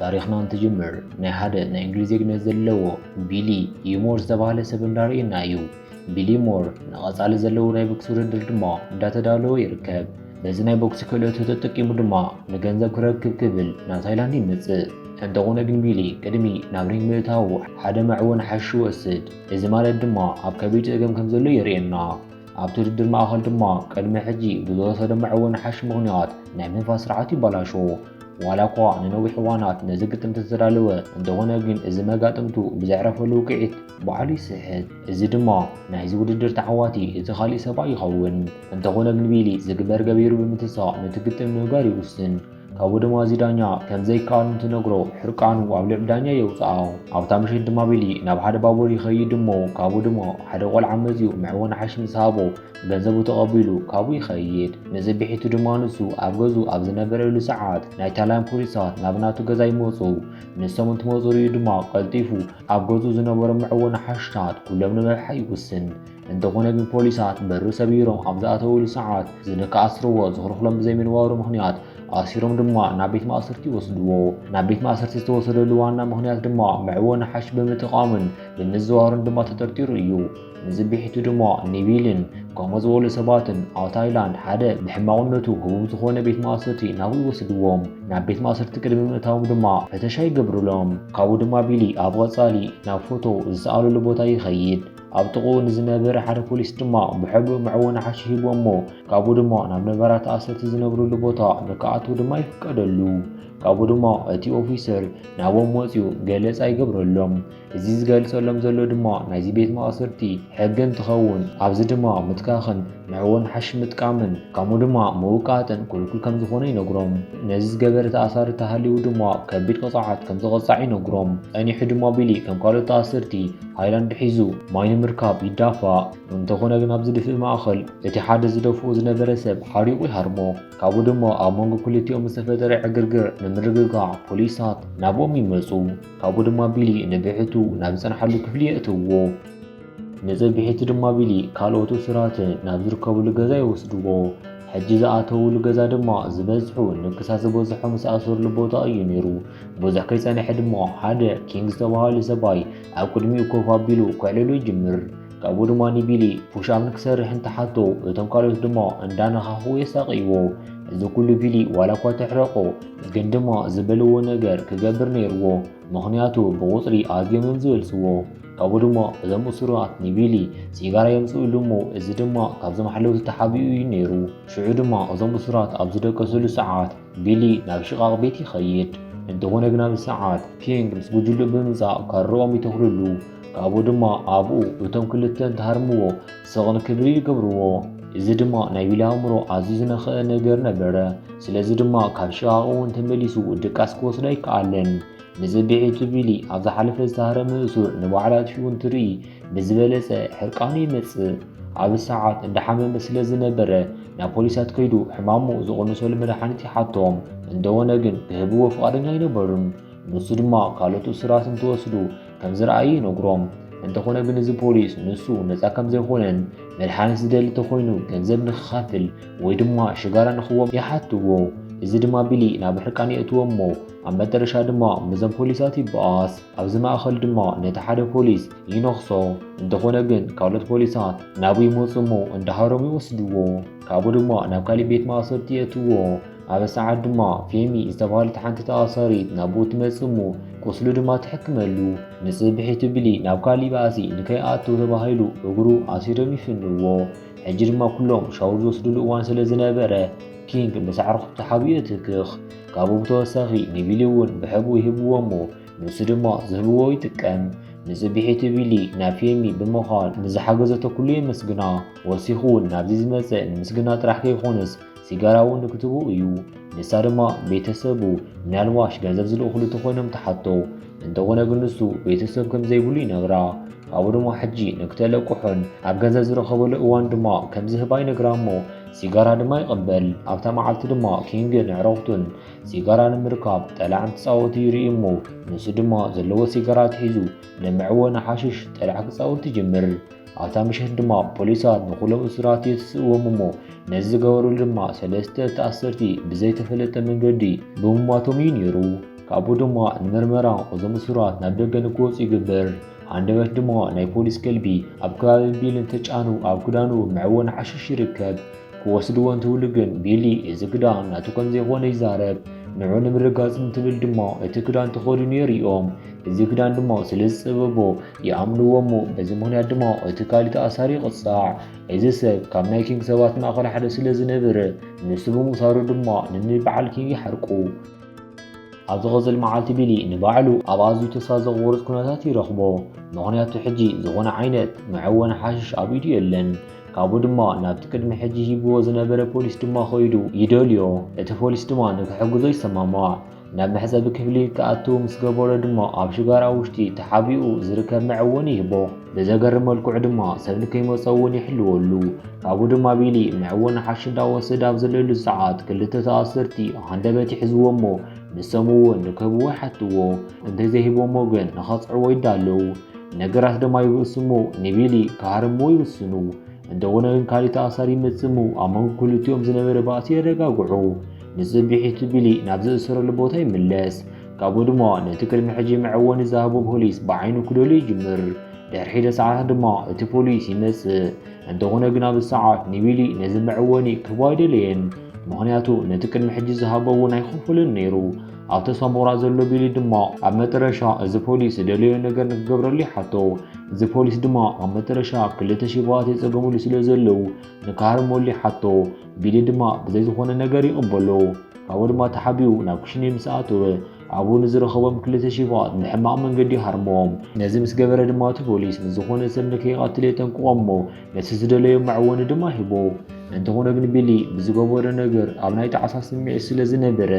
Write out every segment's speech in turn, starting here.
ታሪኽና እንትጅምር ናይ ሓደ ናይ እንግሊዝ ዜግነት ዘለዎ ቢሊ ሞር ዝተባህለ ሰብ እንዳርኤና እዩ። ቢሊ ሞር ንቐጻሊ ዘለዎ ናይ ቦክስ ውድድር ድማ እንዳተዳለወ ይርከብ። በዚ ናይ ቦክስ ክእለቱ ተጠቂሙ ድማ ንገንዘብ ክረክብ ክብል ናብ ታይላንድ ይመጽእ። እንተኾነ ግን ቢሊ ቅድሚ ናብ ሪንግ ምእታዉ ሓደ መዕወኒ ሓሽሽ ይወስድ። እዚ ማለት ድማ ኣብ ከቢድ ጸገም ከም ዘሎ የርእየና። ኣብቲ ውድድር ማእኸል ድማ ቅድሚ ሕጂ ብዝወሰዶ መዕወኒ ሓሽሽ ምኽንያት ናይ ምንፋስ ስርዓቱ ይበላሾ። ዋላ እኳ ንነዊሕ እዋናት ነዚ ግጥም ተተዳለወ፣ እንተኾነ ግን እዚ መጋጥምቱ ብዘዕረፈሉ ውቅዒት ባዕሉ ይስሕት። እዚ ድማ ናይዚ ውድድር ተዓዋቲ እቲ ካሊእ ሰብኣይ ይኸውን። እንተኾነ ግን ቢሊ ዝግበር ገቢሩ ብምትሳእ ነቲ ግጥም ንምግባር ይውስን። ካብኡ ድማ እዚ ዳኛ ከም ዘይከኣል እንትነግሮ ሕርቃኑ ኣብ ልዕሊ ዳኛ የውፅኣ። ኣብታ ምሸት ድማ ቢሊ ናብ ሓደ ባቡር ይኸይድ እሞ ካብኡ ድማ ሓደ ቆልዓ መፂኡ መዕወኒ ሓሽሽ ምስ ሃቦ ገንዘቡ ተቐቢሉ ካብኡ ይኸይድ። ንፅብሒቱ ድማ ንሱ ኣብ ገዝኡ ኣብ ዝነበረሉ ሰዓት ናይ ታይላንድ ፖሊሳት ናብ ናቱ ገዛ ይመፁ። ንሶም እንትመፁ ሪኡ ድማ ቀልጢፉ ኣብ ገዝኡ ዝነበሩ መዕወኒ ሓሽታት ኩሎም ንምብሓ ይውስን። እንተኾነ ግን ፖሊሳት በሩ ሰቢሮም ኣብ ዝኣተውሉ ሰዓት ዝንከኣስርዎ ዝኽልኽሎም ብዘይምንባሩ ምኽንያት ኣሲሮም ድማ ናብ ቤት ማእሰርቲ ይወስድዎ። ናብ ቤት ማእሰርቲ ዝተወሰደሉ ዋና ምኽንያት ድማ መዕወኒ ሓሽሽ ብምጥቃሙን ብምዝዋሩን ድማ ተጠርጢሩ እዩ። ንፅብሒቱ ድማ ንቢልን ከምኡ ዝበሉ ሰባትን ኣብ ታይላንድ ሓደ ብሕማቕነቱ ህቡብ ዝኾነ ቤት ማእሰርቲ ናብኡ ይወስድዎም። ናብ ቤት ማእሰርቲ ቅድሚ ምእታዎም ድማ ፈተሻ ይገብሩሎም። ካብኡ ድማ ቢሊ ኣብ ቐጻሊ ናብ ፎቶ ዝሰኣለሉ ቦታ ይኸይድ። ኣብ ጥቕኡ ንዝነበረ ሓደ ፖሊስ ድማ ብሕቡእ መዕወኒ ሓሽሽ ሂቦ እሞ ካብኡ ድማ ናብ ነበራት ተኣሰርቲ ዝነብሩሉ ቦታ ንክኣትዉ ድማ ይፍቀደሉ። ካብኡ ድማ እቲ ኦፊሰር ናብኦም ወጺኡ ገለጻ ይገብረሎም። እዚ ዝገልጸሎም ዘሎ ድማ ናይዚ ቤት ማእሰርቲ ሕጊ እንትኸውን፣ ኣብዚ ድማ ምትካኽን መዕወኒ ሓሽሽ ምጥቃምን ከምኡ ድማ ምውቃጥን ክልኩል ከም ዝኾነ ይነግሮም። ነዚ ዝገበረ ተኣሳሪ ተሃልዩ ድማ ከቢድ ቅፅዓት ከም ዝቐፃዕ ይነግሮም። ጸኒሑ ድማ ቢሊ ከም ካልኦት ተኣሰርቲ ሃይላንድ ሒዙ ማይ ንምርካብ ይዳፋእ። እንተኾነ ግን ኣብዚ ድፍእ ማእኸል እቲ ሓደ ዝደፍኦ ዝነበረ ሰብ ሓሪቑ ይሃርሞ። ካብኡ ድማ ኣብ መንጎ ክልቲኦም ዝተፈጠረ ዕግርግር ንምርግጋዕ ፖሊሳት ናብኦም ይመጹ። ካብኡ ድማ ቢሊ ንብሕቱ ናብ ዝጸንሓሉ ክፍሊ የእትውዎ። ንጽብሒቱ ድማ ቢሊ ካልኦት እሱራት ናብ ዝርከብሉ ገዛ ይወስድዎ። ሕጂ ዝኣተውሉ ገዛ ድማ ዝበዝሑ ንክሳት ዝበዝሖም ዝኣሰርሉ ቦታ እዩ ነይሩ። ብዙሕ ከይጸንሐ ድማ ሓደ ኪንግ ዝተባህለ ሰብኣይ ኣብ ቅድሚኡ ኮፍ ኣቢሉ ከዕልሎ ይጅምር። ካብኡ ድማ ንቢሊ ፑሽ ኣፕ ንክሰርሕ እንትሓቶ፣ እቶም ካልኦት ድማ እንዳነኻኽኡ የሳቕይዎ። እዚ ኩሉ ቢሊ ዋላ እኳ ተሕረቆ፣ ግን ድማ ዝበልዎ ነገር ክገብር ነይርዎ። ምኽንያቱ ብቑጽሪ ኣዝዮም እዮም ዝበልጽዎ። ካብኡ ድማ እዞም እሱራት ንቢሊ ሲጋራ የምጽእሉ እሞ፣ እዚ ድማ ካብዞም ሓለውቲ ተሓቢኡ እዩ ነይሩ። ሽዑ ድማ እዞም እሱራት ኣብ ዝደቀስሉ ሰዓት፣ ቢሊ ናብ ሽቓቕ ቤት ይኸይድ። እንተኾነ ግን ኣብዚ ሰዓት ኪንግ ምስ ጉጅልኡ ብምምጻእ ካርኦም ይተኽልሉ። ካብኡ ድማ ኣብኡ እቶም ክልተ እንትሃርምዎ ስቕ ንክብል ይገብርዎ። እዚ ድማ ናይ ቢሊ ኣእምሮ ኣዝዩ ዝነኽአ ነገር ነበረ። ስለዚ ድማ ካብ ሽቓቕ እውን ተመሊሱ ድቃስ ክወስድ ኣይከኣለን። ንጽብሒቱ ቢሊ ኣብ ዝሓለፈ ዝተሃረመ እሱር ንባዕሉ ኣጥፊኡ እንትርኢ ብዝበለጸ ሕርቃኑ ይመጽእ። ኣብ ሰዓት እንዳሓመመ ስለ ዝነበረ ናብ ፖሊሳት ከይዱ ሕማሙ ዝቕንሰሉ መድሓኒት ይሓቶም። እንተኾነ ግን ክህብዎ ፍቓደኛ ኣይነበሩን። ንሱ ድማ ካልኦት እሱራት እንትወስዱ ከም ዝረኣየ ይነግሮም። እንተኾነ ግን እዚ ፖሊስ ንሱ ነጻ ከም ዘይኮነን መድሓኒት ዝደሊ ተኾይኑ ገንዘብ ንክኸፍል ወይ ድማ ሽጋራ ንክዎም ይሓትዎ። እዚ ድማ ቢሊ ናብ ሕርቃን የእትዎ እሞ ኣብ መጨረሻ ድማ ምስዞም ፖሊሳት ይበኣስ። ኣብዚ ማእኸል ድማ ነቲ ሓደ ፖሊስ ይነኽሶ። እንተኾነ ግን ካልኦት ፖሊሳት ናብኡ ይመጹ እሞ እንዳሃረሙ ይወስድዎ። ካብኡ ድማ ናብ ካሊእ ቤት ማእሰርቲ የእትዎ። ኣብ ሰዓት ድማ ፌሚ ዝተባህለት ሓንቲ ተኣሳሪት ናብኡ ትመጽእ እሞ ቁስሉ ድማ ትሕክመሉ። ንጽብሒቱ ቢሊ ናብ ካሊእ ባእሲ ንከይኣቱ ተባሂሉ እግሩ ኣሲሮም ይፍንዎ። ሕጂ ድማ ኩሎም ሻወር ዝወስድሉ እዋን ስለ ዝነበረ ኪንግ ብሳዕሪ ተሓቢኡ የትክኽ። ካብኡ ብተወሳኺ ንቢሊ እውን ብሕቡእ ይህብዎ እሞ ንሱ ድማ ዝህብዎ ይጥቀም። ንጽብሒቱ ቢሊ ናብ ፌሚ ብምዃን ንዝሓገዘቶ ኩሉ የመስግና። ወሲኹ እውን ናብዚ ዝመጸ ንምስግና ጥራሕ ከይኮነስ ሲጋራ እውን ንክትቦ እዩ። ንሳ ድማ ቤተሰቡ ምናልባሽ ገንዘብ ዝልእኹሉ ተኾይኖም ትሓቶ። እንተኾነ ግን ንሱ ቤተሰብ ከም ዘይብሉ ይነግራ። ካብኡ ድማ ሕጂ ንክተለቅሖን ኣብ ገንዘብ ዝረኸበሉ እዋን ድማ ከም ዝህባ ይነግራ እሞ ሲጋራ ድማ ይቕበል። ኣብታ መዓልቲ ድማ ኪንግን ኣዕሩኽቱን ሲጋራ ንምርካብ ጠላዕ እንትጻወቱ ይርኢ እሞ ንሱ ድማ ዘለዎ ሲጋራ ኣትሒዙ ንመዕወኒ ሓሽሽ ጠላዕ ክጻወት ይጅምር። ኣብታ ምሸት ድማ ፖሊሳት ንኹሎም እሱራት የተስእዎም እሞ ነዚ ዝገበሩሉ ድማ ሰለስተ ተኣሰርቲ ብዘይተፈለጠ መንገዲ ብምሟቶም እዩ ነይሩ። ካብኡ ድማ ንመርመራ እዞም እሱራት ናብ ደገ ንክወፁ ይግበር። ሃንደበት ድማ ናይ ፖሊስ ከልቢ ኣብ ከባቢ ቢል እንተጫኑ ኣብ ክዳኑ መዕወኒ ሓሽሽ ይርከብ። ክወስድዎ እንትብሉ ግን ቢሊ እዚ ክዳን ናቱ ከም ዘይኮነ ይዛረብ። ንዑ ንምርጋፅ እንትብል ድማ እቲ ክዳን ተኸዲኑ የርእዮም። እዚ ክዳን ድማ ስለ ዝፀበቦ ይኣምንዎ እሞ በዚ ምኽንያት ድማ እቲ ካሊ ተኣሳሪ ይቕፃዕ። እዚ ሰብ ካብ ናይ ኪንግ ሰባት ማእኸል ሓደ ስለ ዝነበረ ንሱ ብምእሳሩ ድማ ንንበዓል ኪንግ ይሓርቁ። ኣብ ዝቐፅል መዓልቲ ቢሊ ንባዕሉ ኣብ ኣዝዩ ተስፋ ዘቑርፅ ኩነታት ይረኽቦ። ምኽንያቱ ሕጂ ዝኾነ ዓይነት መዐወኒ ሓሽሽ ኣብ ኢዱ የለን። ካብኡ ድማ ናብቲ ቅድሚ ሕጂ ሂብዎ ዝነበረ ፖሊስ ድማ ኸይዱ ይደልዮ። እቲ ፖሊስ ድማ ንክሕግዞ ይሰማማዕ። ናብ መሕፀቢ ክፍሊ ክኣቱ ምስ ገበሮ ድማ ኣብ ሽጋራ ውሽጢ ተሓቢኡ ዝርከብ መዐወኒ ይህቦ። ብዘገርም መልክዑ ድማ ሰብ ንከይመፆ እውን ይሕልወሉ። ካብኡ ድማ ቢሊ መዐወኒ ሓሽሽ እንዳወሰደ ኣብ ዘለሉ ሰዓት ክልተ ተኣሰርቲ ሃንደበት ይሕዝዎ እሞ ንሶም እውን ንክህብዎ ይሓትዎ። እንተዘይሂቦሞ ግን ንኸፅዕዎ ይዳለዉ። ነገራት ድማ ይብእሱ እሞ ንቢሊ ክሃርምዎ ይውስኑ። እንተኾነ ግን ካሊእ ተኣሳሪ ይመጽእ እሞ ኣብ መንጎ ክልቲኦም ዝነበረ ባእሲ የረጋግዑ። ንጽብሒቱ ቢሊ ናብ ዝእሰረሉ ቦታ ይምለስ። ካብኡ ድማ ነቲ ቅድሚ ሕጂ መዐወኒ ዝሃቦ ፖሊስ ብዓይኑ ክደልዮ ይጅምር። ድሕሪ ሒደ ሰዓታት ድማ እቲ ፖሊስ ይመጽእ። እንተኾነ ግን ኣብዚ ሰዓት ንቢሊ ነዚ መዐወኒ ክህቦ ኣይደለየን። ምኽንያቱ ነቲ ቅድሚ ሕጂ ዝሃቦ እውን ኣይኸፈሎን ነይሩ። ኣብ ተስፋ ምቑራጽ ዘሎ ቢሊ ድማ ኣብ መጠረሻ እዚ ፖሊስ ዝደለዮ ነገር ንክገብረሉ ይሓቶ። እዚ ፖሊስ ድማ ኣብ መጠረሻ ክልተ ሽቦታት የጸገምሉ ስለ ዘለዉ ንክሃርመሉ ይሓቶ። ቢሊ ድማ ብዘይ ዝኾነ ነገር ይቕበሎ። ካብኡ ድማ ተሓቢኡ ናብ ክሽነ ምስ ኣተወ ኣብኡ ንዝረኸቦም ክልተ ሽቦታት ብሕማቕ መንገዲ ይሃርሞም። ነዚ ምስ ገበረ ድማ እቲ ፖሊስ ንዝኾነ ሰብ ንከይቐትል የጠንቅቖ እሞ ነቲ ዝደለዮ መዕወኒ ድማ ሂቦ። እንተኾነ ግን ቢሊ ብዝገበሮ ነገር ኣብ ናይ ጣዕሳ ስምዒት ስለ ዝነበረ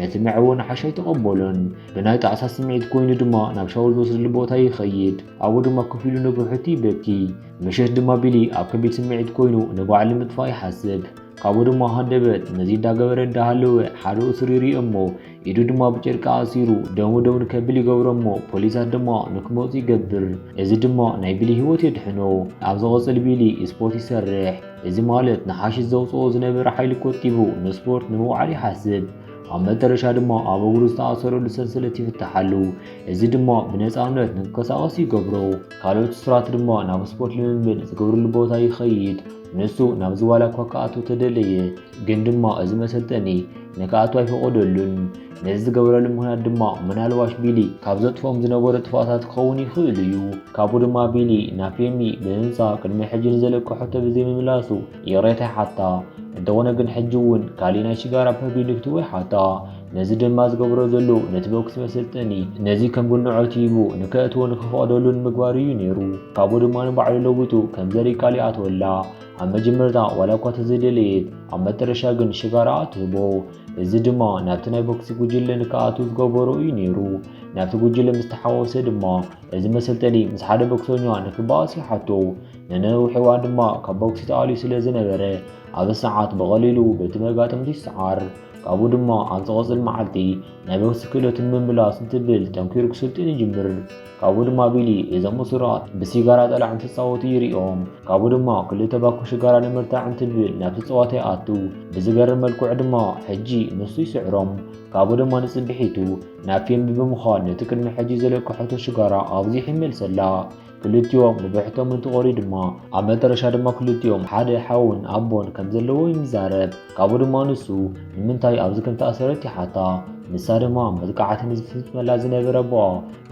ነቲ መዕወኒ ሓሽ ኣይተቐበሎን። ብናይ ጣዕሳ ስምዒት ኮይኑ ድማ ናብ ሻወር ዝወስደሉ ቦታ ይኸይድ። ኣብኡ ድማ ኮፍ ኢሉ ንብሕቱ ይበኪ። ምሸት ድማ ቢሊ ኣብ ከቢድ ስምዒት ኮይኑ ንባዕሉ ንምጥፋእ ይሓስብ። ካብኡ ድማ ሃንደበት ነዚ እንዳገበረ እንዳሃለወ ሓደ እሱር ይርኢ እሞ ኢዱ ድማ ብጨርቂ ኣሲሩ ደሙ ደው ንከብል ይገብሮ እሞ ፖሊሳት ድማ ንክመፁ ይገብር። እዚ ድማ ናይ ቢሊ ህይወት የድሕኖ። ኣብ ዝቐፅል ቢሊ ስፖርት ይሰርሕ። እዚ ማለት ንሓሽሽ ዘውፅኦ ዝነበረ ሓይሊ ቆጢቡ ንስፖርት ንምውዓል ይሓስብ። ኣብ መጠረሻ ድማ ኣብ እግሩ ዝተኣሰረሉ ሰንሰለት ይፍታሓሉ። እዚ ድማ ብነፃነት ንክንቀሳቐስ ይገብሮ። ካልኦት እሱራት ድማ ናብ ስፖርት ልምምድ ዝገብርሉ ቦታ ይኸይድ። ንሱ ናብዚ ዋላ እኳ ክኣቱ ተደለየ፣ ግን ድማ እዚ መሰልጠኒ ንክኣቱ ኣይፈቐደሉን። ነዚ ዝገበረሉ ምኽንያት ድማ ምናልባሽ ቢሊ ካብ ዘጥፍኦም ዝነበረ ጥፍኣታት ክኸውን ይኽእል እዩ። ካብኡ ድማ ቢሊ ናብ ፌሚ ብምምጻእ ቅድሚ ሕጂ ንዘለቀ ሕቶ ብዘይምምላሱ ይቕሬታ ይሓታ። እንተኾነ ግን ሕጂ እውን ካሊእ ናይ ሽጋራ ፐርሚት ንክትህቦ ይሓታ። ነዚ ድማ ዝገብሮ ዘሎ ነቲ ቦክሲ መሰልጠኒ ነዚ ከም ግንዖት ሂቡ ንከእትዎ ንክፈቕደሉ ንምግባር እዩ ነይሩ። ካብኡ ድማ ንባዕሉ ለዊጡ ከም ዘርኢ ቃል ይኣትወላ። ኣብ መጀመርታ ዋላ እኳ ተዘይደለየት ኣብ መጠረሻ ግን ሽጋራኣ ትህቦ። እዚ ድማ ናብቲ ናይ ቦክሲ ጉጅለ ንክኣቱ ዝገበሮ እዩ ነይሩ። ናብቲ ጉጅለ ምስ ተሓወሰ ድማ እዚ መሰልጠኒ ምስ ሓደ ቦክሰኛ ንክበኣስ ይሓቶ። ንነዊሕ እዋን ድማ ካብ ቦክሲ ተኣልዩ ስለ ዝነበረ ኣብ ሰዓት ብቐሊሉ በቲ መጋጥምቱ ይሰዓር። ካብኡ ድማ ኣብ ዝቐፅል መዓልቲ ናይ ቦክሲ ክእለቱ ንምምላስ እንትብል ጠንኪሩ ክስልጥን ይጅምር። ካብኡ ድማ ቢሊ እዞም እሱራት ብሲጋራ ጠላዕ እንትፃወቱ ይሪኦም። ካብኡ ድማ ክልተ ባኮ ሽጋራ ንምርታዕ እንትብል ናብቲ ፀዋታ ይኣቱ። ብዝገርም መልክዑ ድማ ሕጂ ንሱ ይስዕሮም። ካብኡ ድማ ንፅብሒቱ ናብ ፌሚ ብምዃን ነቲ ቅድሚ ሕጂ ዘለቀሐቶ ሽጋራ ኣብዚሑ ይመልሰላ። ክልቲኦም ንብሕቶም እንትቖርዩ ድማ ኣብ መጠረሻ ድማ ክልቲኦም ሓደ ሓውን ኣቦን ከም ዘለዎም ይዛረብ። ካብኡ ድማ ንሱ ንምንታይ ኣብዚ ከም ተኣሰረት ይሓታ። ንሳ ድማ መጥቃዕቲ ንዝፍፅመላ ዝነበረ ኣቦኣ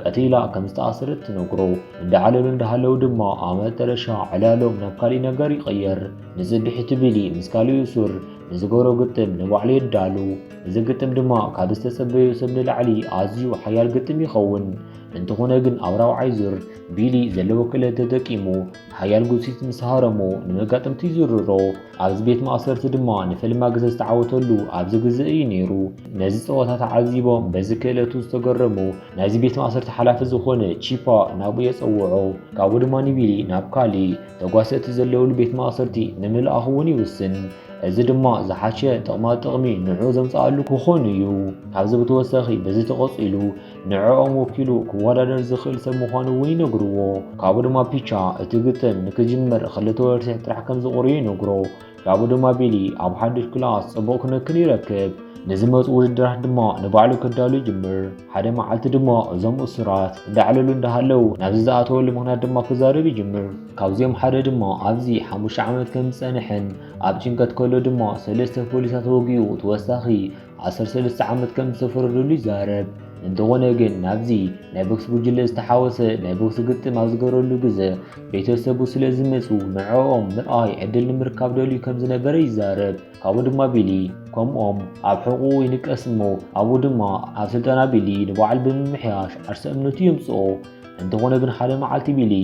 ቀቲላ ከም ዝተኣሰረት ትነግሮ። እንዳዕለሉ እንዳሃለዉ ድማ ኣብ መጠረሻ ዕላሎም ናብ ካሊእ ነገር ይቕየር። ንፅብሒቱ ቢሊ ምስ ካሊኡ እሱር ንዝገብሮ ግጥም ንባዕሉ የዳሉ። እዚ ግጥም ድማ ካብ ዝተጸበዮ ሰብ ንላዕሊ ኣዝዩ ሓያል ግጥም ይኸውን። እንተኾነ ግን ኣብ ራብዓይ ዙር ቢሊ ዘለዎ ክእለት ተጠቂሙ ሓያል ጉሲት ምስ ሃረሞ ንመጋጥምቱ ይዝርሮ። ኣብዚ ቤት ማእሰርቲ ድማ ንፈልማ ግዘ ዝተዓወተሉ ኣብዚ ግዘ እዩ ነይሩ። ነዚ ጸወታ ተዓዚቦም በዚ ክእለቱ ዝተገረሙ ናይዚ ቤት ማእሰርቲ ሓላፊ ዝኾነ ቺፓ ናብኡ የጸውዖ። ካብኡ ድማ ንቢሊ ናብ ካሊ ተጓሰቲ ዘለውሉ ቤት ማእሰርቲ ንምልኣኽ እውን ይውስን። እዚ ድማ ዝሓሸ ጥቕማ ጥቕሚ ንዑ ዘምፅኣሉ ክኾን እዩ። ካብዚ ብተወሳኺ በዚ ተቐፂሉ ንዕኦም ወኪሉ ክወዳደር ዝኽእል ሰብ ምዃኑ እውን ይነግርዎ። ካብኡ ድማ ፒቻ እቲ ግጥም ንክጅምር ክልተ ወርሒ ጥራሕ ከም ዝቕርዮ ይነግሮ። ካብኡ ድማ ቢሊ ኣብ ሓድሽ ክላስ ጽቡቕ ክንክን ይረክብ። ንዝመጹ ውድድራት ድማ ንባዕሉ ከዳሉ ይጅምር። ሓደ መዓልቲ ድማ እዞም እሱራት እንዳዕለሉ እንዳሃለዉ ናብዚ ዝኣተወሉ ምኽንያት ድማ ክዛረብ ይጅምር። ካብዚኦም ሓደ ድማ ኣብዚ ሓሙሽተ ዓመት ከም ዝጸንሐን ኣብ ጭንቀት ከሎ ድማ ሰለስተ ፖሊሳት ወጊኡ ተወሳኺ ዓሰርተ ሰለስተ ዓመት ከም ዝተፈረደሉ ይዛረብ። እንተኾነ ግን ናብዚ ናይ ቦክስ ጉጅለ ዝተሓወሰ ናይ ቦክስ ግጥም ኣብ ዝገበረሉ ግዘ ቤተሰቡ ስለ ዝመጹ ንዕኦም ምርኣይ ዕድል ንምርካብ ደልዩ ከም ዝነበረ ይዛረብ። ካብኡ ድማ ቢሊ ከምኦም ኣብ ሕቑኡ ይንቀስ እሞ ኣብኡ ድማ ኣብ ስልጠና ቢሊ ንባዕሉ ብምምሕያሽ ዓርሰ እምነቱ የምጽኦ። እንተኾነ ግን ሓደ መዓልቲ ቢሊ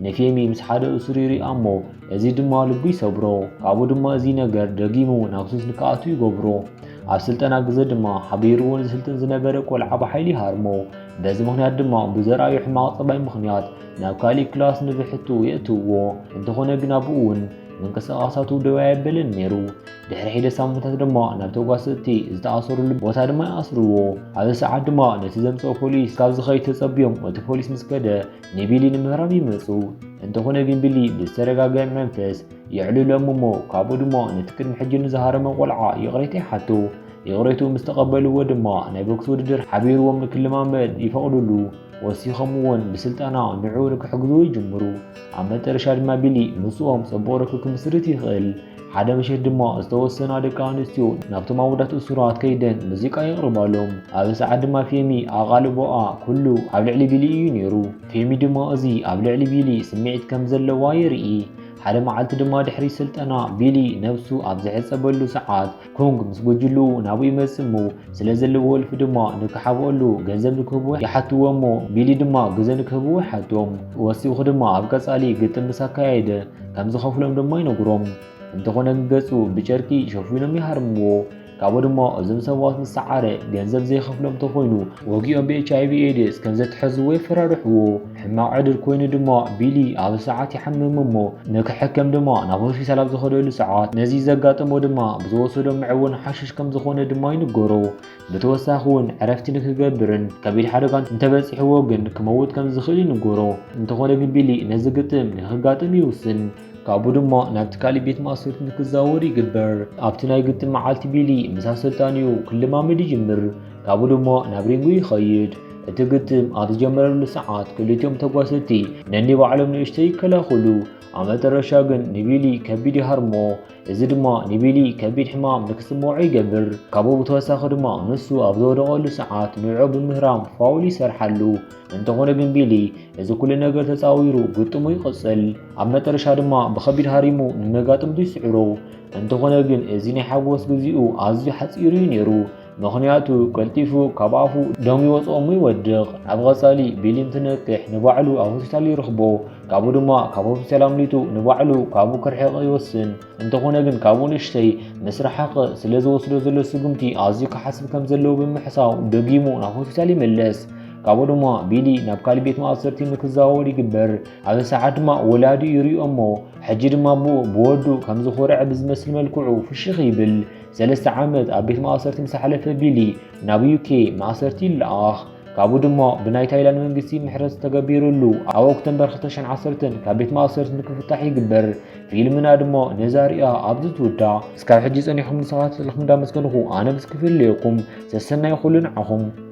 ንፌሚ ምስ ሓደ እሱር ይሪኣ እሞ እዚ ድማ ልቡ ይሰብሮ። ካብኡ ድማ እዚ ነገር ደጊሙ ናብ ሱስ ንክኣቱ ይገብሮ። ኣብ ስልጠና ግዘ ድማ ሓቢርዎ ንዝስልጥን ዝነበረ ቆልዓ ብሓይሊ ይሃርሞ። በዚ ምኽንያት ድማ ብዘርኣዮ ሕማቕ ጸባይ ምኽንያት ናብ ካሊእ ክላስ ንብሕቱ የእትውዎ። እንተኾነ ግን ኣብኡ እውን ምንቅስቓሳቱ ደው ኣየበለን ነይሩ። ድሕሪ ሒደ ሳምንታት ድማ ናብ ተጓሰጥቲ ዝተኣሰሩሉ ቦታ ድማ ይኣስርዎ። ኣብዚ ሰዓት ድማ ነቲ ዘምጽኦ ፖሊስ ካብ ዝኸይድ ተጸብዮም እቲ ፖሊስ ምስ ከደ ንቢሊ ንምህራም ይመጹ። እንተኾነ ግን ቢሊ ብዝተረጋግዐ መንፈስ የዕልሎም እሞ ካብኡ ድማ ነቲ ቅድሚ ሕጂ ንዝሃረመ ቆልዓ ይቕሬታ ይሓቱ። ይቕሬትኡ ምስ ተቐበልዎ ድማ ናይ ቦክስ ውድድር ሓቢርዎም ንክልማመድ ይፈቕድሉ። ወሲኾም እውን ብስልጠና ንዕኡ ንክሕግዝዎ ይጅምሩ። ኣብ መጨረሻ ድማ ቢሊ ምስኦም ጽቡቕ ርክብ ክምስርት ይኽእል። ሓደ ምሸት ድማ ዝተወሰና ደቂ ኣንስትዮ ናብቶም ኣወዳት እሱራት ከይደን ሙዚቃ የቕርባሎም። ኣብዚ ሰዓት ድማ ፌሚ ኣቓልቦኣ ኩሉ ኣብ ልዕሊ ቢሊ እዩ ነይሩ። ፌሚ ድማ እዚ ኣብ ልዕሊ ቢሊ ስምዒት ከም ዘለዋ የርኢ። ሓደ መዓልቲ ድማ ድሕሪ ስልጠና ቢሊ ነብሱ ኣብ ዝሕጸበሉ ሰዓት ኩንግ ምስ ጉጅልኡ ናብኡ ይመጽእ እሞ ስለ ዘለዎ ወልፊ ድማ ንክሓብኦሉ ገንዘብ ንክህብዎ ይሓትዎ እሞ ቢሊ ድማ ግዘ ንክህብዎ ይሓቶም። ወሲኹ ድማ ኣብ ቀጻሊ ግጥም ምስ ኣካየደ ከም ዝኸፍሎም ድማ ይነግሮም። እንተኾነ ግን ገጹ ብጨርቂ ሸፊኖም ይሃርምዎ። ካብኡ ድማ እዞም ሰባት ምስ ሰዓረ ገንዘብ ዘይኸፍሎም ተኾይኑ ወጊኦም ብ ኤች ኣይ ቪ ኤድስ ከም ዘትሐዝዎ የፈራርሕዎ። ሕማቕ ዕድል ኮይኑ ድማ ቢሊ ኣብ ሰዓት ይሓምም እሞ ንክሕከም ድማ ናብ ሆስፒታል ኣብ ዝኸደሉ ሰዓት ነዚ ዘጋጠሞ ድማ ብዝወሰዶ ምዕቡን ሓሽሽ ከም ዝኾነ ድማ ይንገሮ። ብተወሳኺ እውን ዕረፍቲ ንክገብርን ከቢድ ሓደጋ እንተበፂሕዎ ግን ክመውት ከም ዝኽእል ይንገሮ። እንተኾነ ግን ቢሊ ነዚ ግጥም ንክጋጥም ይውስን። ካብኡ ድማ ናብቲ ካሊእ ቤት ማእሰርቲ ንክዛወር ይግበር። ኣብቲ ናይ ግጥም መዓልቲ ቢሊ ምስ ኣሰልጣኒኡ ክልማመድ ይጅምር። ካብኡ ድማ ናብ ሪንጉ ይኸይድ። እቲ ግጥም ኣብ ዝጀመረሉ ሰዓት ክልቲኦም ተጓሰቲ ነኒባዕሎም ንእሽተይ ይከላኸሉ። ኣብ መጨረሻ ግን ንቢሊ ከቢድ ይሃርሞ። እዚ ድማ ንቢሊ ከቢድ ሕማም ንክስምዖ ይገብር። ካብኡ ብተወሳኺ ድማ ንሱ ኣብ ዝወደቐሉ ሰዓት ንዕኡ ብምህራም ፋውል ይሰርሓሉ። እንተኾነ ግን ቢሊ እዚ ኩሉ ነገር ተጻዊሩ ግጥሙ ይቕጽል። ኣብ መጨረሻ ድማ ብኸቢድ ሃሪሙ ንመጋጥምቱ ይስዕሮ። እንተኾነ ግን እዚ ናይ ሓጎስ ግዚኡ ኣዝዩ ሓጺሩ እዩ ነይሩ። ምኽንያቱ ቀልጢፉ ካብ ኣፉ ደም ይወጽኦ እሞ ይወድቕ። ኣብ ቐጻሊ ቢሊ እንትነቅሕ ንባዕሉ ኣብ ሆስፒታል ይረኽቦ። ካብኡ ድማ ካብ ሆስፒታል ኣምሊጡ ንባዕሉ ካብኡ ክርሕቕ ይወስን። እንተኾነ ግን ካብኡ ንእሽተይ ምስ ረሓቐ ስለ ዝወስዶ ዘሎ ስጉምቲ ኣዝዩ ክሓስብ ከም ዘለዎ ብምሕሳው ደጊሙ ናብ ሆስፒታል ይምለስ። ካብኡ ድማ ቢሊ ናብ ካሊእ ቤት ማእሰርቲ ንክዘዋወር ይግበር። ኣብዚ ሰዓት ድማ ወላዲኡ ይሪኦ እሞ ሕጂ ድማ ብኡ ብወዱ ከም ዝኾርዐ ብዝመስል መልክዑ ፍሽኽ ይብል። ሰለስተ ዓመት ኣብ ቤት ማእሰርቲ ምስ ኣሕለፈ ቢሊ ናብ ዩ ኬ ማእሰርቲ ይለኣኽ። ካብኡ ድማ ብናይ ታይላንድ መንግስቲ ምሕረት ዝተገቢሩሉ ኣብ ኦክቶምበር ክልተ ሽሕን ዓሰርተን ካብ ቤት ማእሰርቲ ንክፍታሕ ይግበር። ፊልምና ድማ ነዛ ሪኣ ኣብዚ ትውዳእ። እስካብ ሕጂ ጸኒሕኩም ንሰኻትኩም እንዳመስገንኹ ኣነ ምስ ክፍለየኩም ሰሰናይ ኩሉ ንዓኹም።